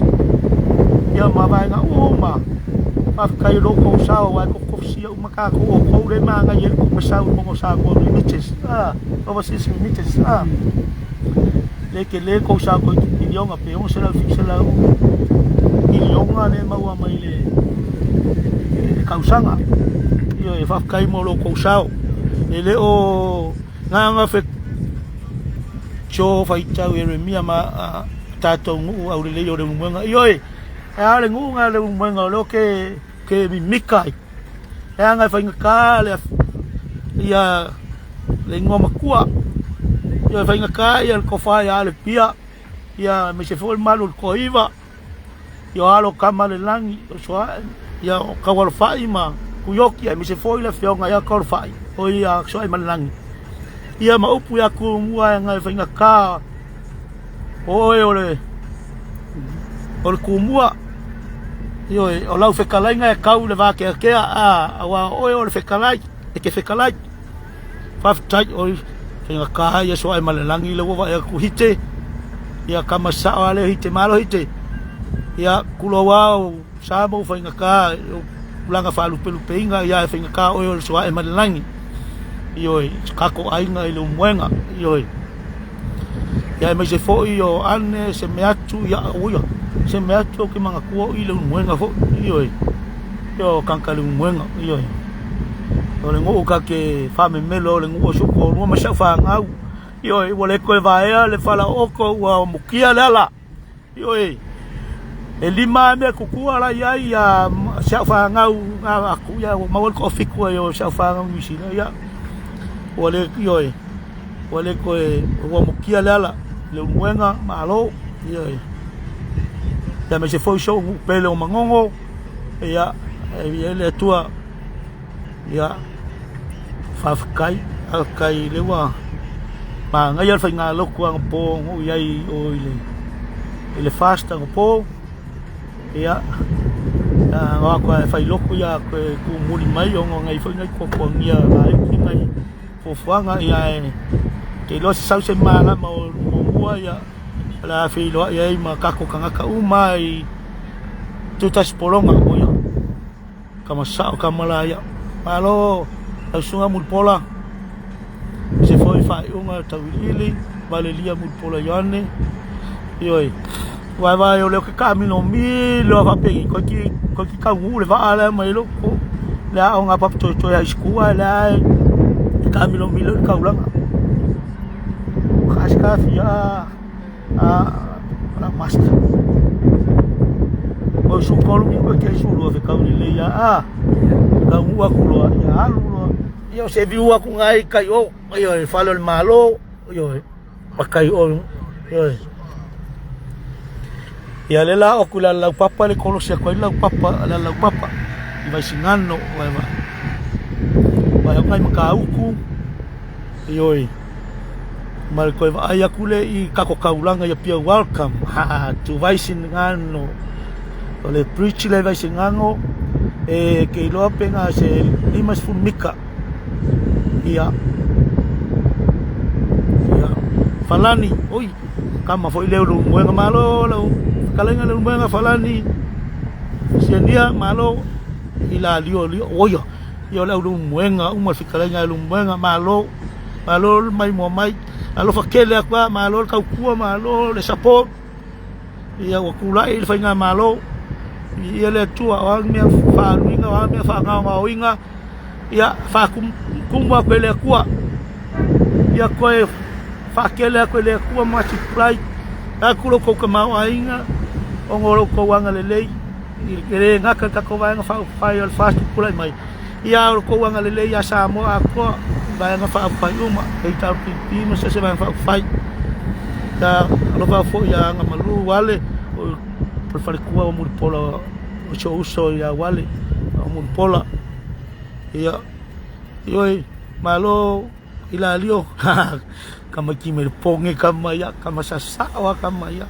[SPEAKER 1] ia ma vaega uma. Faafetai i lo outou sao aua e tofutofusia uma tatou, o outou lea e manaia ai le tupe sau i luga o Samoa Remittance, overseas remittance, le tele tou sao toeitiiti piliona pe 600 700 piliona lea e maua mai le tausaga. Ioe, faafetai mo lo outou sao. E le o na fe cho faitau Ieremia ma tatou nuu aulelei o le Ulumoega. Ioe, e a le nuu na le Ulumoega o lea ke mimika ai. E aga e faigata le ia le igoa matua. Ia e faigata ia le tofa ia Alepia, ia aemaise foi le malu o le Toaiva, ia o alo tama le lagi, o Soae, ia o Taualofai ma Tuioki, aemaise foi le afioga ia Taualofai, o ia Soae ma le lagi. Ia ma upu ia Tumua e aga e faigata o oe o le o le Tumua. Ioe, o lau fetalaiga e tau i le vakeakea, a, aua o oe o le fetalai, e te fetalai. Faafetai, oi, faigata ia soae ma le lagi lea ua vaai atu hite. Ia kama sao lava lea hite, malo hite. Ia, tulou lava o sa ma ou faigata, tulaga faalupelupeina ia e faigata oe o le soae ma le lagi. Ioe, si kako aiga i le umuega. Ioe. Ia aemaise foi o Ane se mea atu ia uia se mea atu ou te manatua o i le umuega foi. Ioe. Ia o kanka le umuega. Ioe. O le nuu ta te faamemelo o le nuu o si ou toalua ma si au fanau. Ioe, ua le toe vaea le falaooto ua mutia le ala. Ioe, e 5 mea tutua la i ai ia si au fanau atu ia ua maua le toafitu ai o si au fanau Niu Sila ia ua le ioe ua le toe ua mutia le ala le uluega malo ioe ia aemaise foi si ou nuu pele o Manono ia e i ai le Atua ia faafetai faafetai lea ua manaia le faigalotu anapo na ou i ai i o i le FAST anapo ia na o atu lava e fai lotu ia toe tumuli mai ona o nai foi nai tuatuagia laiti nai fuafuaga ia ae te iloa se sau se malama o muamua ia o le a feiloai ai ma tatou tagata uma i tutasi pologa o ia Tama sao tama la ia. Malo lau susuga Mulipola. Se foi faaiuga tauiliili Valelia Mulipola Ioane. Ioe. Vaevae o lea ke kaamilo milo a faapeni koe ki taunuu le vaa lea mai lou ko le aoga papatoetoe high school ae lea e kaamilo milo i le taulaga. Kasikafia a la master. O su kolu mi ko ke su lo fe kau le ya a. Kau u aku lo ya alu lo. Ia se viu aku ngai kai o. Ia e fale o le malo. Ia ma kai o. Ia. Ia le la o kula lau papa le kolosi aku ai lau papa la lau papa. I vai singano vai vai. Vai o ngai makauku. Ioe. Ma le toe vaai atu lea i kako kaulanga ia pia welcome ha to Vaisigano. O le bridge lea i Vaisigano e ke iloa pe na se 50 mita. Ia. Ia. Falani, oi, kama foi leo lu moenga malo lau kalenga le moenga falani. Siania malo ila lio lio oia. Ia o le au lumuega uma le fetalaiga e lumuega malo malo le maimoa mai alofa tele atu lava malo le tautua malo le support ia ua tulai le faigamalo ia le Atua o a ni mea faaaluina o a mea faagaogaoina ia faatumu atu e le Atua ia toe faatele atu e le Atua multiply atu lo outou tamaoaiga ona o lo outou agalelei E le gata le tatou Vaega Faaupufai o le FAST ua tulai mai, ia o le tou agalelei ia Samoa atoa i Vaega Faaupufai uma, HRPP ma se isi Vaega Faaupufai. Ia alofa foi ia Agamalu Ale, o le faletua o Mulipola, o si ou uso ia Uale o Mulipola. Ia, ioe, malo i la lio, tamaiti mai le poge kama ia, kama sasao a kama ia.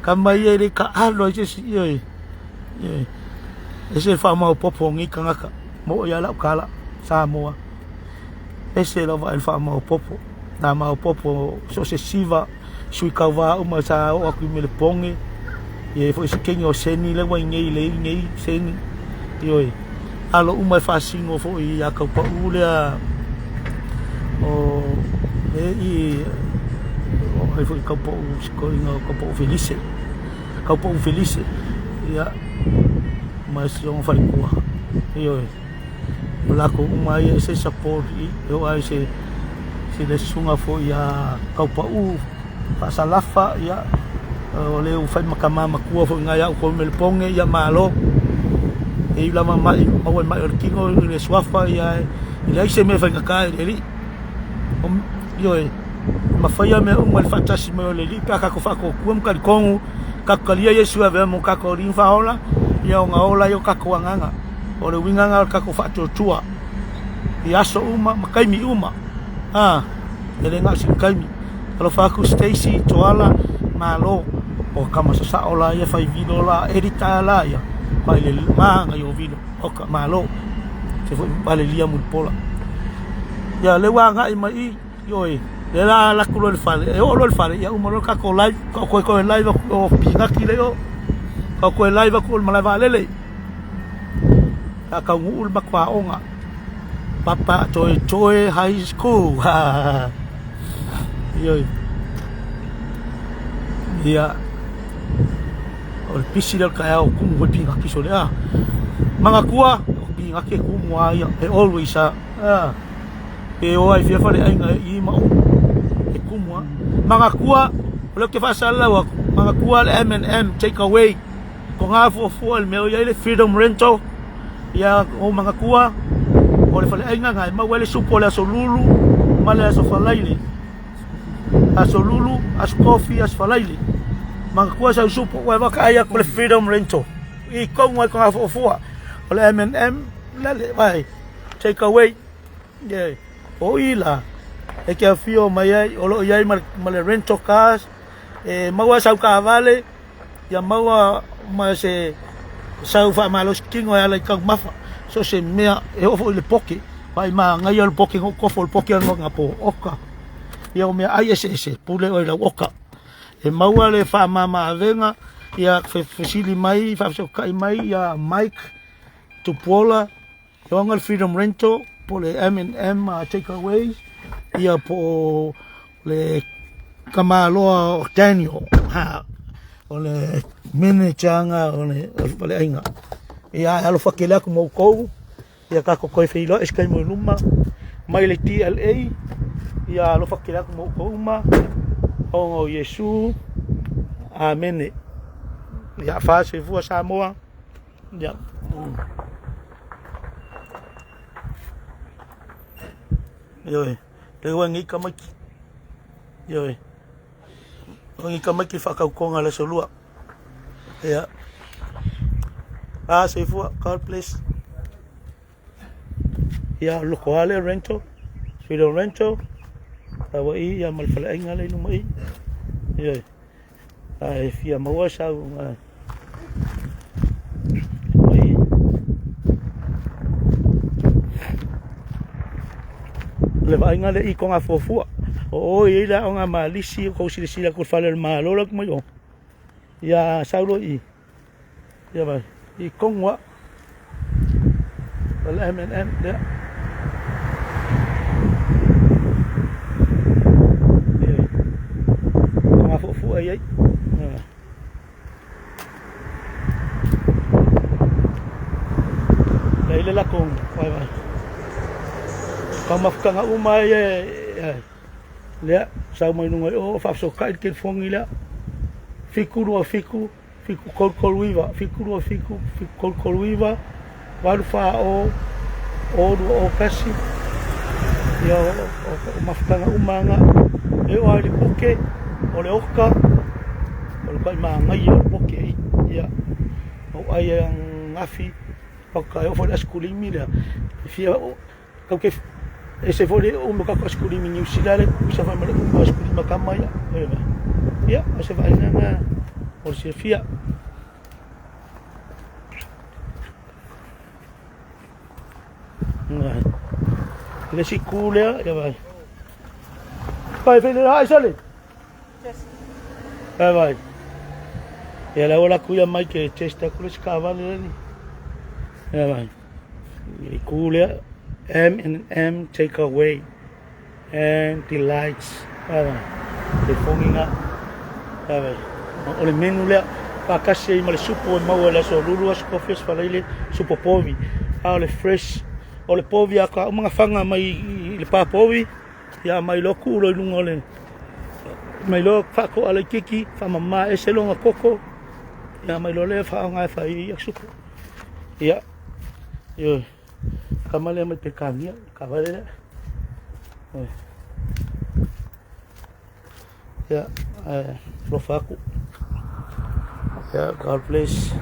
[SPEAKER 1] Kama ia e le taalo ai se isi, ioe, ioe. Ese le faamaopoopo o nei tagata, moʻo ia lau tala, Samoa. Ese lava i le faamaopoopo, nā maopoopo so o se siva, sui tauva uma sa oo atu i Melepone, ia e foi se keni o seni lea ua i nei le i nei seni, ioe. Alo uma e faasino foi ia Taupau lea o e i o ai foi Taupau si toeaina o Taupau Felise, Taupau Felise ia ma si ona faletua. Ioe, o latou uma ia e se support i e oo ai se se le susuga foi ia Taupau Faasalafa ia o le ua fai ma tama matua foi nai au koe Melepone ia malo e iu lava mai maua mai o le tino i le suafa ia e leai se mea e faigata i le alii ioe mafaia mea uma i le faatasi mai o le alii pe a tatou faatuatua ma talitonu tatou talia Iesu e avea mo tatou alii ma faaola ia ona ola ai o tatou agaga o le uiga lena o le tatou faatuatua i aso uma ma taimi uma a e le na o sina taimi Alofa atu Stacy Toala malo o kama sasao la ia fai vilo la edita la ia mai le maga i o vilo oka malo se foi valelia mulipola ia le ua agai mai i ioe le la laku loa le fale e oo loa le fale ia uma loa le tatou live ka koe koe live aku o pinaki le o ka koe live aku o le malae vaalele. Pe a taunuu le matou aoga Papa Toetoe High School. Ioe. Ia. O le pisi lea o le taeao tumu foi pinati sole a. Manatua, o pinati e tumu a ia, e always a. Ah. Pe o ai fia faleaiga e i ma o. E tumu a. Manatua, o lea ou te faasalalau atu, manatua le M&M take away. Ko ngā fuafua i le mea o i ai le Freedom Rental, ia o manatua, o le faleaiga na e maua ai le supo o le aso Lulu ma le aso Falaile. Aso Lulu, aso Kofi, aso Falaile. Manatua sau supo ua e vaka ai atu le Freedom Rental. I kou ai ko ngā fuafua o le M&M, lale, vai, take away. Yeah. O i la, e ke afio mai ai, o lo o i ai ma le rental cars, e maua sau kaavale, Ia maua ma se sau faamalosi tino e ala i taumafa, so o se mea e oo foi i le poke, vaai manaia le poke na ou kofo, o le poke na po oka. Ia o meaai eseese, pule oe i lau oka. E maua le faamama avega, ia fesili mai, faafesootai mai ia Mike Tupuola, E ona le Freedom Rental po o le M&M Takeaways ia po o le tamaloa o Daniel ha, o le manager nga o le faleaiga. Ia e alofa tele atu ma outou, ia tatou toe feiloai se taimi o i luma mai le TLA, ia alofa tele atu ma outou uma ona o Iesu. Amene. Ia faa-soifua Samoa. Ia. Ioe, lea ua nei tamaiti. Ioe. O nei tamaiti whakaukonga le aso lua. Ia. Ah, soifua, God bless. Ia, loko lava lea rental, Freedom Rental, taua i ia ma le faleaiga lea i luma i. Ioe. Ae fia maua sau mai le vaaiga lea i Togafuafua. O o e i ai le aoga malisi o kou silasila atu i le fale o le Malo la mai o. Ia sau loa i ia vai i tonu lava. O le M&M lea. Togafuafua e i ai. Lea i le latou vai. Taumafataga uma ia lea sau mai luga i o faafesootai le telefoni lea 727 7339 727 7339 840 0201 ia o mafutaga uma lava na. E oo lava i le poke, o le oka, o le matua manaia o le poke ia ou ai ananafi e oo foi i le aisikulimi lea e fia Tatou te ese foi le umi o tatou aisikulimi Niu Sila lea e tutusa foi ma le umi o aisikulimi a tama ia. Ia, o se vaaiga lena mo le silafia. Le isi itu lea, ia vai. Vai, fai le ai sale. Vai, vai. Ia le ola kuia mai ke test aku le isi kaavale lea ni. Ia vai. I ku lea M&M take away and delights. Vai vai. Le fogiga. Vai vai. O le menu lea faatasi ai ma le supo e maua i le aso Lulu, aso Kofi, aso Faraile, supo povi. A o le fresh, o le povi a ka uma na faga mai i le pā povi, ia mai loa tuu loa i luga o le mai loa faatoa laitiiti, faamama ese lona toto, ia mai loa lea faaaoga e fai ai supo. Ia, ioe, tama lea mai Peretania, le taavale lea. Ioe. Ia, ae alofa atu. Ia, God bless.